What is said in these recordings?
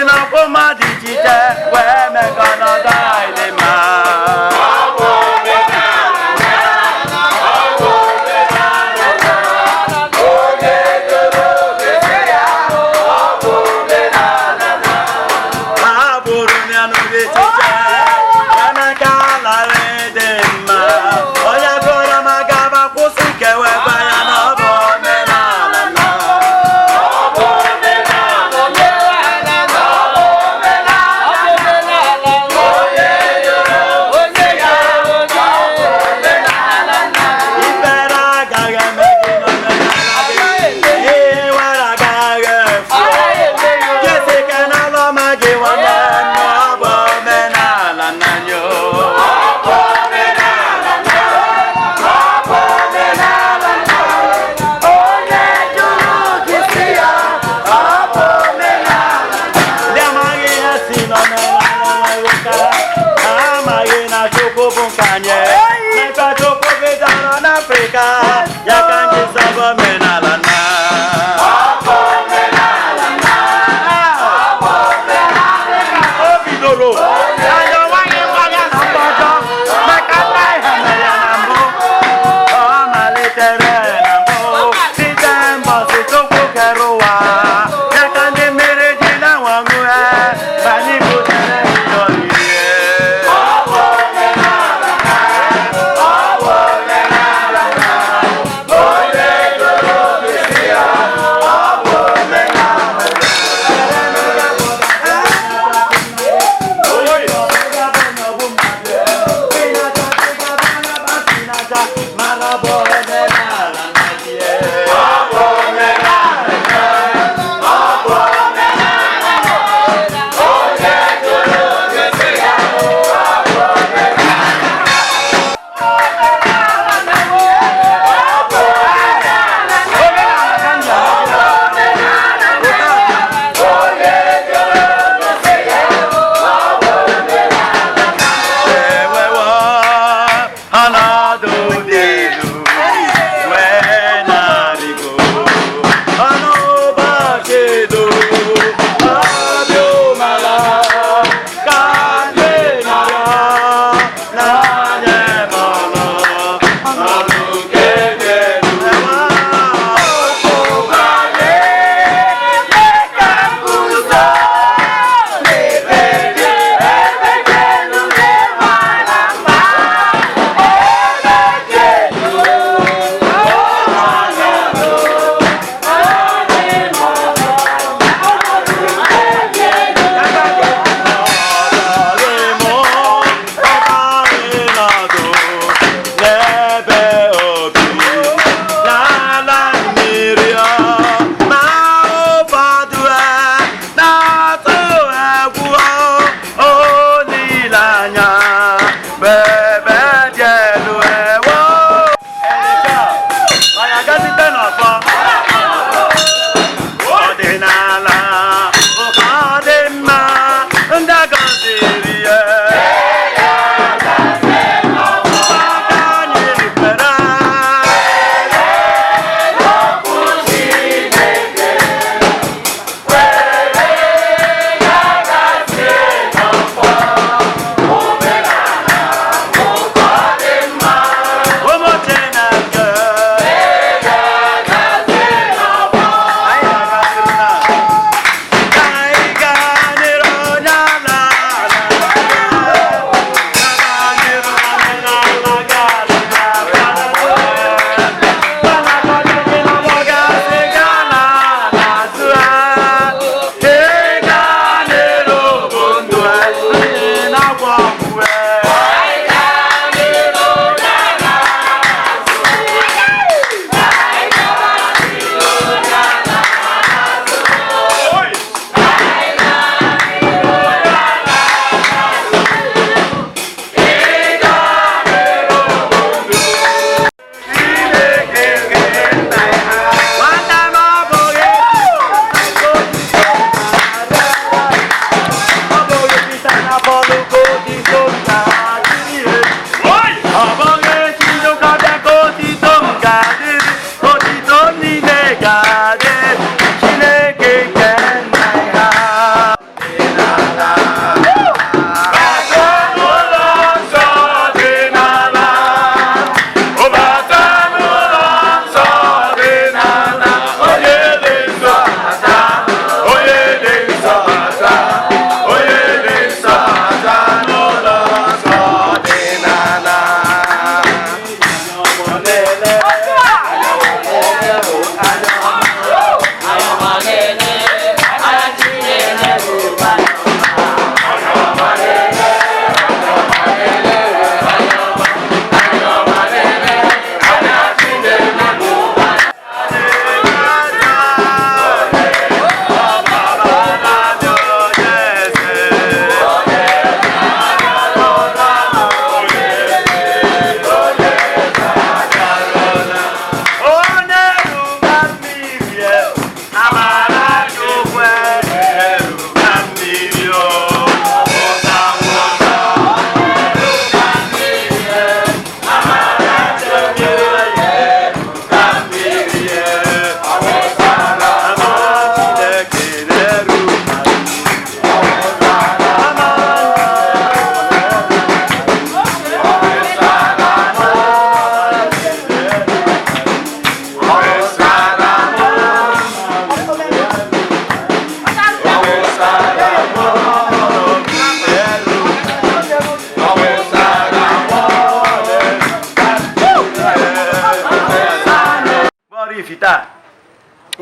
Na-akwụ mmadụ iche iche wee mee ka ọnọdụ anyị dị mma. Ha bụrụ ya n'ụdị iche iche wee mee ka ala anyị dị mma. Onye gụrụ ma gaba kwụsị kewe gwa ya na ọ bụ omenala nna.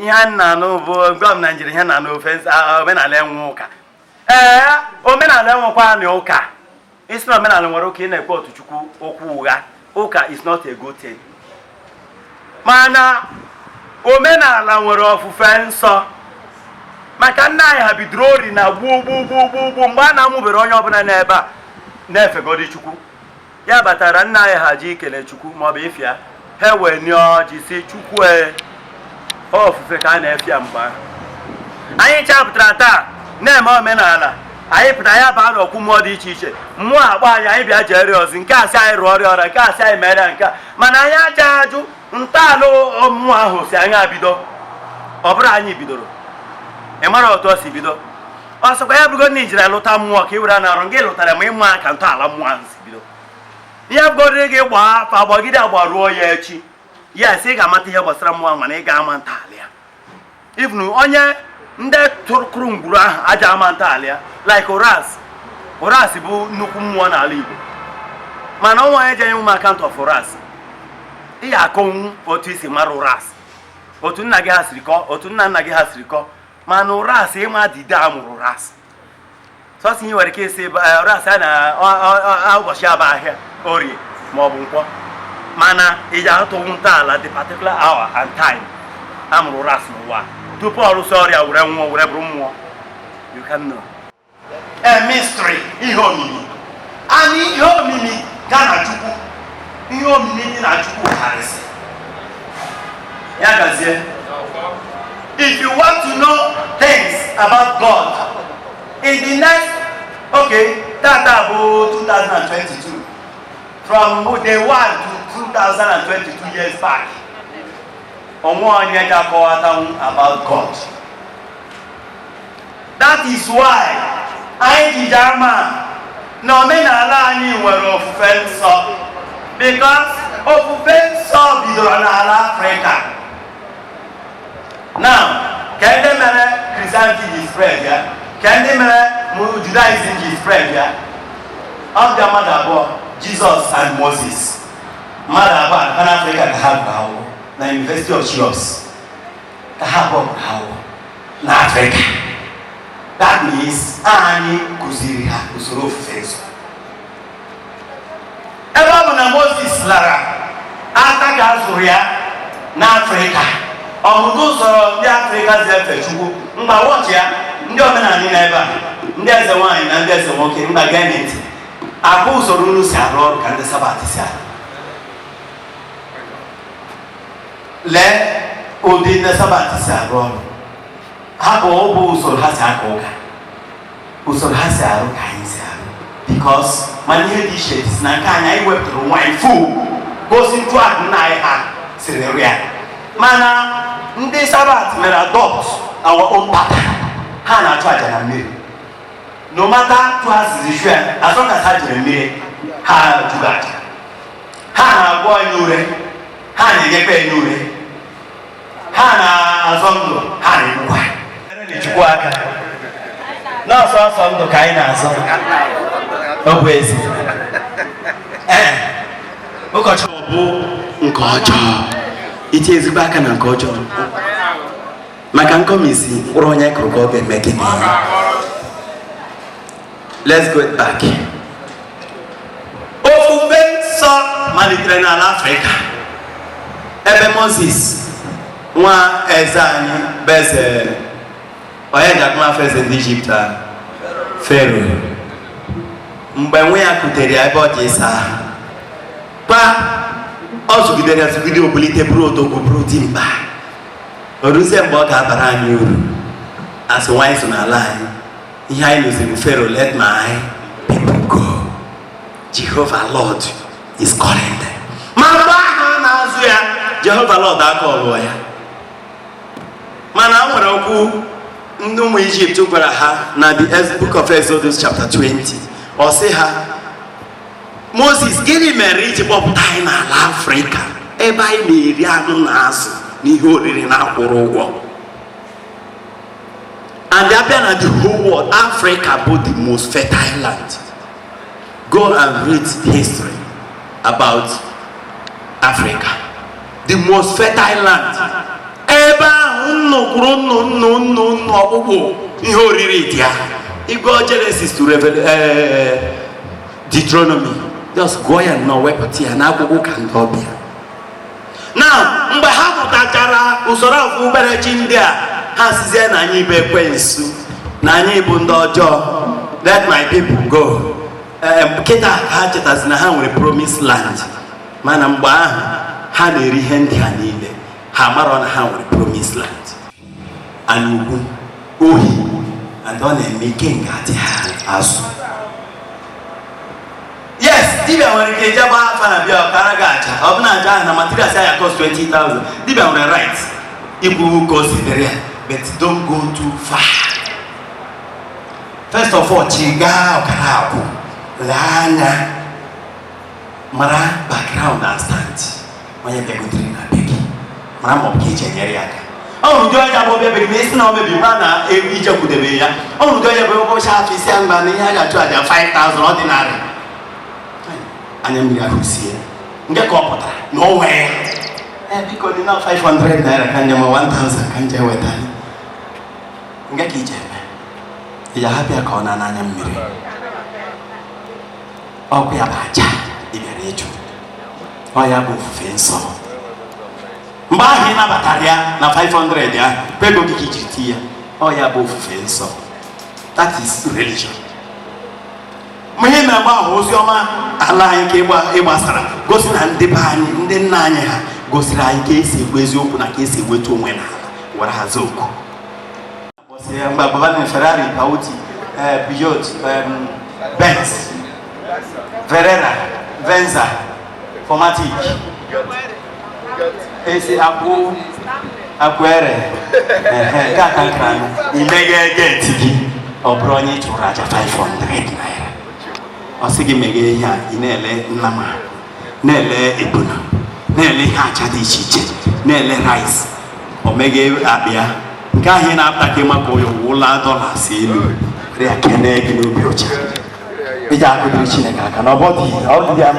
Ihe a na-anụ bụ gwa m Naijiria, ihe na-anụ ofe omenala enwe ụka. Ee, omenala enwekwa na ụka. Isi na omenala nwere ụka, ị na-ekwe otu Chukwu okwu ụgha. Ụka is not a good thing, mana omenala nwere ofufe nsọ, maka nna anyị ha bidoro ori na gbuo gbuo gbuo gbuo gbuo mgbe a na-amụbere onye ọbụla n'ebe a na-efegodi Chukwu. Ya batara nna anyị ha ji ikele Chukwu maọbụ ịfịa ha wee nye ọjị, si Chukwu e ofufe ka a na-efe ya. Mgbe ahụ anyị chapụtara taa na-eme omenala, anyị pụtara ya baa n'okwu mmụọ dị iche iche. Mmụọ akpọ anyị, anyị bịa jere ozi, nke asị anyị rụọ ọrịa ọrịa, nke asị anyị mere nke a, mana anyị aja ajụ ntọala mmụọ ahụ si anyị bido. Ọ bụrụ anyị bidoro, ị mara otu o si bido. Ọ sịkwa ya bụgo na ijiri lụta mmụọ ka ị were na-arụ gị lụtara, ma ịma ka ntọala mmụọ ahụ si bido. Ihe bụgodịrị gị gbaa afa, agbagide agbaruo ya echi, yes, ị ga-amata ihe gbasara mmụọ, mana ị ga-ama ntọala ya. Even onye ndị tụrụ ngwuru ahụ aja ama ntọala ya, like Oras. Oras bụ nnukwu mmụọ n'ala Igbo, mana ọnwa onye jenye ụmụ account of Oras. Ị ga-akọnwu otu isi mara Oras, otu nna gị ha siri kọọ, otu nna nna gị ha siri kọọ, mana Oras ịma dide a mụrụ Oras, sọsọ ihe nwere ike isi Oras a na ụbọchị aba ahịa Orie maọbụ Nkwọ, mana ị ga-atụwu ntọala the particular hour and time a mụrụ Oras n'ụwa tupu ọ rụsị ọrịa were nwụọ, were bụrụ mmụọ. You can know a mystery, ihe omimi. And ihe omimi ga na Chukwu, ihe omimi dị na Chukwu karịsị ya gazie. If you want to know things about God in the next, okay, tata bụ 2022, from day one to 2022 years back, onwe onye ga-akọwatanwu about God. That is why anyị ji ama na omenala anyị nwere ofufe nsọ, because ofufe nsọ bidoro n'ala Afrịka. Now, ka ndị mere Christianity ji spread ya, ka ndị mere Judaism ji spread ya, ọ bịa mmadụ abụọ, Jesus and Moses. Mmadụ abụọ na Pan Africa ka ha gụrụ akwụkwọ na University of Chios, ka ha abụọ gụrụ akwụkwọ na Afrịka. That means anyị kụziri ha usoro ofufe nsọ. Ebe ọ bụ na Moses lara aka ka a zụrụ ya n'Afrịka, ọmụtụ usoro ndị Afrịka si efe Chukwu. Mgba wọchị ya, ndị omenala nọ ebe a, ndị eze nwaanyị na ndị eze nwoke, mgba gee ntị. Akwa usoro unu si arụ ọrụ ka ndị Sabat si arụ. Lee ụdị ndị Sabat si arụ ọrụ ha bụ ọ bụ usoro ha si aka ụka, usoro ha si arụ ka anyị si arụ, because mana ihe dị iche si na nke anyị, anyị wepụtara onwe anyị fu gosi ntụadị nna anyị ha siri rịa, mana ndị Sabat mere adopt our own pattern. Ha na-achụ aja na mmiri, no matter tụ ha siri ju ya, as long as ha jere mmiri, ha jụrụ aja. Ha na-agwọ anyị ure, ha na-enyekwa enye ure, ha na-azọ ndụ, ha na-egbukwa. Chukwu aka n'ọsọ ọsọ ndụ ka anyị na-azọ. Ọ bụ ezi ee ụkọchukwu bụ nke ọjọọ, itinye ezigbo aka na nke ọjọọ, maka nkọmisi mkpụrụ onye kụrụ ka ọ ga-eme gịnị. Let's go back. Ofufe nsọ malitere n'ala Afrịka, ebe Moses nwa eze anyị bụ eze onye ji akụmafọ eze ndị Ijipt a, Fero, mgbe nwa ya kutere ya ebe ọ dị ịsa ahụ pa, ọ zụgidere ya zụgide, obulite bụrụ odogwu, bụrụ dimkpa. O ruzie mgbe ọ ga-abara anyị uru asị nwaanyị so n'ala anyị, ihe anyị nụziri bụ, "Pharaoh, let my people go. Jehovah Lord is calling them." Ma mgbe ahụ a na-azụ ya, Jehovah Lord aka ọlụọ ya. Mana o nwere okwu ndị ụmụ Ijipt gwara ha na the Book of Exodus chapter 20. Ọ sị ha, "Moses, gịnị mere iji kpọpụta anyị n'ala Afrịka ebe anyị na-eri anụ na azụ na ihe oriri na-akwụrụ ụgwọ?" And abịa na the whole world, Africa bụ the most fertile land. Go and read history about Africa, the most fertile land. Ebe ahụ nnu kwuru nnu nnu nnu nnu ọkpụkpụ ihe oriri dị ya. Ịgụọ Genesis to Deuteronomy, just gụọ ya nnọọ, wepụta ya n'akwụkwọ ụka ndị ọbịa. Now, mgbe ha pụtachara usoro okpukperechi ndị a, ha sizie na anyị bụ ekwensu, na anyị bụ ndị ọjọọ. Let my people go. Kịta ha chetazi na ha nwere promised land, mana mgbe ahụ ha na-eri ihe ndị a niile, ha marọ na ha nwere promised land. Anyị ugwu ohi and ọ na-eme ike nke adị ha azụ. Yes, dibịa nwere ike ije gbaa afa na bịa ọkara gị aja, ọ bụ na aja ahụ na materials ya cost 20,000. Dibịa nwere right ikwu ka o si dịrị ya, but don't go too far. First of all, chiga ọkara akwụ, lee anya, mara background and stand onye bịagotere na be gị, mara ma ọ bụ ka eji enyere ya aka. Ọ hụrụ ụdị onye abụọ bịa ma esi na ọ mebiri, mara na ije kwudebe ya. Ọ hụrụ ụdị onye bụ ụbọchị afọ isi ya mgba na ihe a ga-achụ aja 5000 ordinary, anya mmiri ahụ sie nke ka ọ pụtara na o nwee. Ee, biko, dị na 500 naira ka njem, 1000 ka nje weta nke ka ije eme. Ị ga-ahapụ ya ka ọ na n'anya mmiri ọkụ ya bụ aja ị bịara ịchụ. Ọ ya bụ ofufe nsọ. Mgbe ahụ ị nabatara ya na 500 ya bụ ego gị ka ijiri ti ya, ọ ya bụ ofufe nsọ. That is religion. Ma ihe na-agba ahụ, ozi ọma ala anyị ka ịgbasara gosi na ndị be anyị, ndị nna anyị ha gosiri anyị ka esi ekwu eziokwu na ka esi ewetu onwe n'ala were hazi okwu. Mgbe baba na Ferrari, Audi, Peugeot, Benz, Ferrera, Venza, 4MATIC, esi akwụ akwere nke aka nkara imeghe gate gị, ọ bụrụ onye ị chụrụ aja 500 naira, ọ sị gị meghee ihe a, ị na-ele nnama, na-ele ebunu, na-ele ihe aja dị iche iche, na-ele rice. O meghee akpa ya nke ahụ ị na-apụta ka ịmaka onye wụla dollars elu, were ya kene gị n'obi ọcha iji akụdịrị Chineke aka na ọbọdị abịara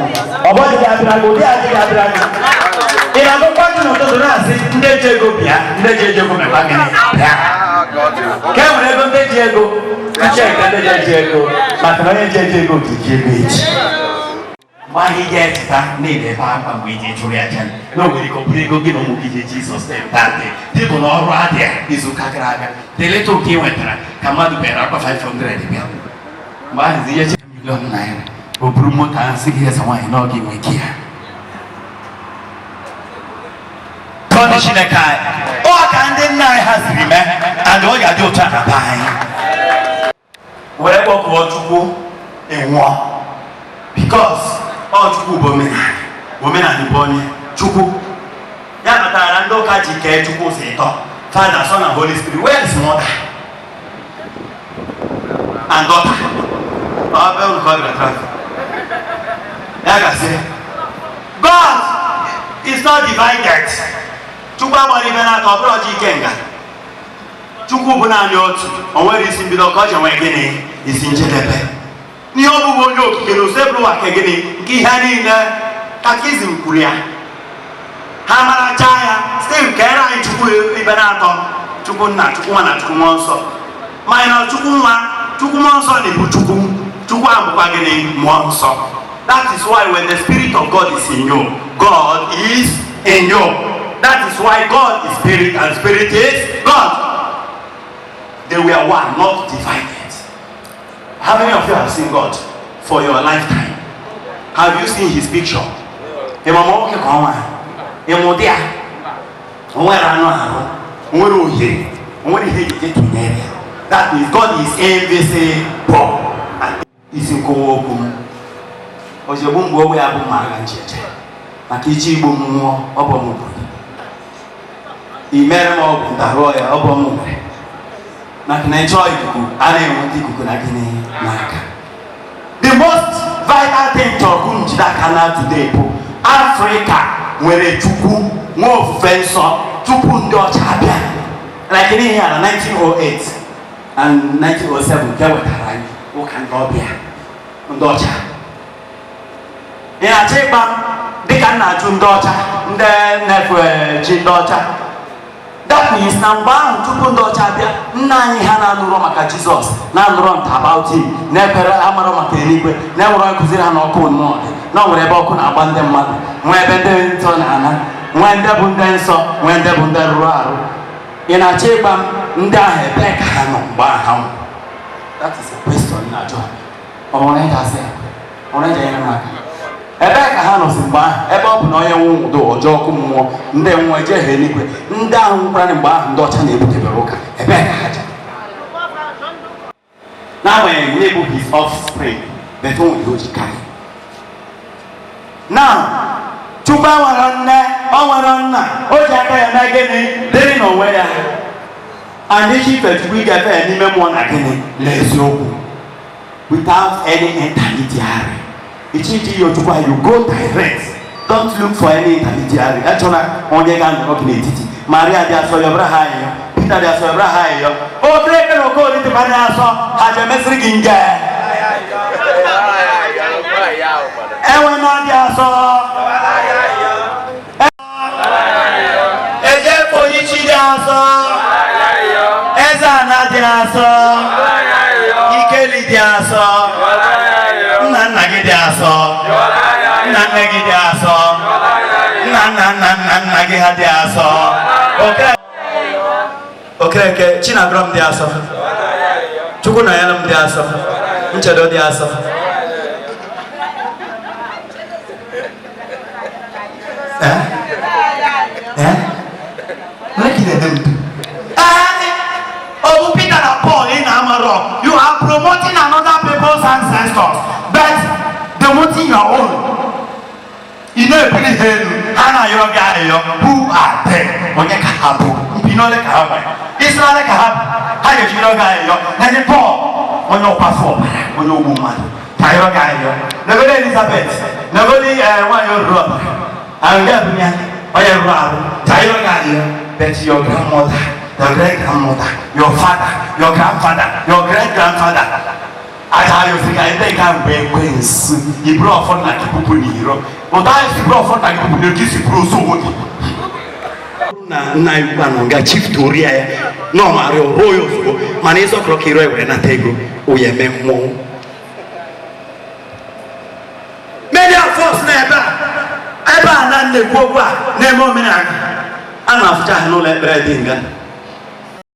gị, ụdị adịghị abịara gị. Ị na-agụkwa gị n'ụtụtụ na-asị ndị ji ego bịa, ndị ji ego mekwa gịnị bịa, ka e nwere ego, ndị ji ego uche nke ndị ji ego, maka na onye ji eji ego ga-eji ego echi. Mgbe ahụ ị ga-echeta na-ebe akwa mgbe iji chụrụ ya aja na o nwere ike ọ bụrụ ego gị na ụmụ gị ji Jizọs na-eme dịbụ na ọrụ adịa izu ụka gara aga, deleta oke ị nwetara ka mmadụ bịara akwa 500 bịa. Mgbe ahụ zi ihe million naira, o buru moto ahụ sị gị, eze nwaanyị, na ọ gị nwe ike ya. Tọọnụ Chineke anyị. Ọ ka ndị nna anyị ha siri mee, and ọ ga-adị otu a na be anyị were kpọkụọ Chukwu enwụọ, because ọ Chukwu bụ omenala, omenala bụ onye Chukwu ya kpatara ndị ụka ji kee Chukwu ụzọ ịtọ: Father, Son and Holy Spirit. Where is mother and daughter? Ọ bụ unu ka ọ bịara traffic ya gasị. God is not divided. Chukwu agbara ibe n'aka, ọ bụrụ ọjị ike nga. Chukwu bụ naanị otu. O nwere isi mbido ka ọ ji nwee gịnị isi njedebe n'ihe ọbụbụ onye okike na usekpụrụ ụwa ke gịnị nke ihe niile. Catechism kwuru ya, ha marachaa ya. Steve kere anyị Chukwu ibe na-atọ: Chukwu Nna, Chukwu Nwa na Chukwu Mmụọ Nsọ. Mana Chukwu Nwa, Chukwu Mmụọ Nsọ na-ebu Chukwu, Chukwu ahụ bụkwa gịnị? Mmụọ Nsọ. That is why when the Spirit of God is in you, God is in you. That is why God is spirit and spirit is God. They were one, not divided. How many of you have seen God for your lifetime? Have you seen his picture? Ịma ma nwoke ka ọ nwaanyị? Ịma ụdị ya? O nwere anụ ahụ, o nwere ohere, o nwere ihe ejije tụnyere ya. That means God is invisible. And isi nkọwa okwu m, ozugbo mgbe ogbe ya bụ mma agha ncheche maka iji igbo mmụọ, ọ bụ ọmụ gburu imere m ọgwụ ntarụọ ya, ọ bụ ọmụ mere maka na ịchọọ ikuku a na-enweta ikuku na gịnị n'aka. The most vital thing chọrọ ka unu jide aka na today bụ Afrịka nwere Chukwu, nwee ofufe nsọ tupu ndị ọcha abịa. Like n'ihe a na 1908 and 1907 nke wetara anyị ụka ndị ọbịa, ndị ọcha. Ị na-achọ ịgba m dịka m na-achụ ndị ọcha, ndị na-efe chi ndị ọcha. That means na mgbe ahụ tupu ndị ọcha bịa, nna anyị ha na-anụrọ maka Jizọs, na-anụrọ nta about him, na-ekpere amarọ maka eluigwe, na-enwere nkụziri ha n'ọkụ mmụọ dị, na o nwere ebe ọkụ na-agba ndị mmadụ, nwee ebe ndị nsọ na-ana, nwee ndị bụ ndị nsọ, nwee ndị bụ ndị rụrụ arụ. Ị na-achọ ịgba m ndị ahụ ebee ka ha nọ mgbe ahụ ha nwụrụ? That is a question na-ajụ ha. Ọ nwere ịgasị ya? Ọ nwere ịga nyere m aka? Ebee ka ha nọzi mgbe ahụ, ebe ọ bụ na onye nwe ụdọ ọjọọ ọkụ mmụọ, ndị nwụọ ejeghị eluigwe, ndị ahụ nwụkwara mgbe ahụ ndị ọcha na-ebutebere ụka, ebee ka ha je? N'agbanyeghị na ịbụ his offspring, but o nwere o ji karị. Now, Chukwu enwere nne, o nwere nna, o ji aka ya mee gịnị? Dịrị n'onwe ya. And iji ife Chukwu, ị ga-efe ya n'ime mmụọ na gịnị? N'eziokwu, without any intermediary. Ichiji ya Chukwu, you go direct. Don't look for any intermediary. Achọla onye ga-anọrọ gị n'etiti. Maria dị asọ, yọbara ha ayọ. Peter dị asọ, yọbara ha ayọ. Okereke na Okori dịkwa dị asọ, ha ji emesịrị gị nge. Enwe na dị asọ. Eje Fonyichi dị asọ. Eze ana dị asọ. Ikeli dị asọ. Nna nna gị dị asọ. Nna nne gị dị asọ. Nna nna nna nna nna gị ha dị asọ. Okereke Chinagrom dị asọ. Chukwu na ya m dị asọ. Nchedo dị asọ. Obu Peter and Paul in Amaro, you are promoting another people's ancestors, but demoting your own. You know, Hana Yoga, who are they? Onye ka ha bụ? Mpinole ka ha nwere? Israel ka ha bụ? Ha ga-ejiri oge ayọ. Na Paul, onye ọkwafu ọbara, onye ogbu mmadụ, ka ayọ ga ayọ. Negodi Elizabeth, negodi nwaanyị oruru ọbara. Ahụ ya bụ ya, onye rụrụ arụ, ka ayọ ga ayọ. But your grandmother, your great grandmother, your father, your grandfather, your great grandfather. Aja ayo si ka ndị ka mgbe ekwensu iburu ọfọ nna gị bupụ n'iro. Ụta anyị si buru ọfọ nna gị bupụ n'iro ka isi buru ozu onwe gị. Na nna ikwu anọ nga chief toria ya na ọ maara ruo ya ozugbo, mana ịzọkọrọ ka iro were nata ego oye eme mmọnwụ. Many of us na ebe a na na-ekwu okwu a na-eme omenala a na-afụcha ha n'ụlọ ekpere dị nga.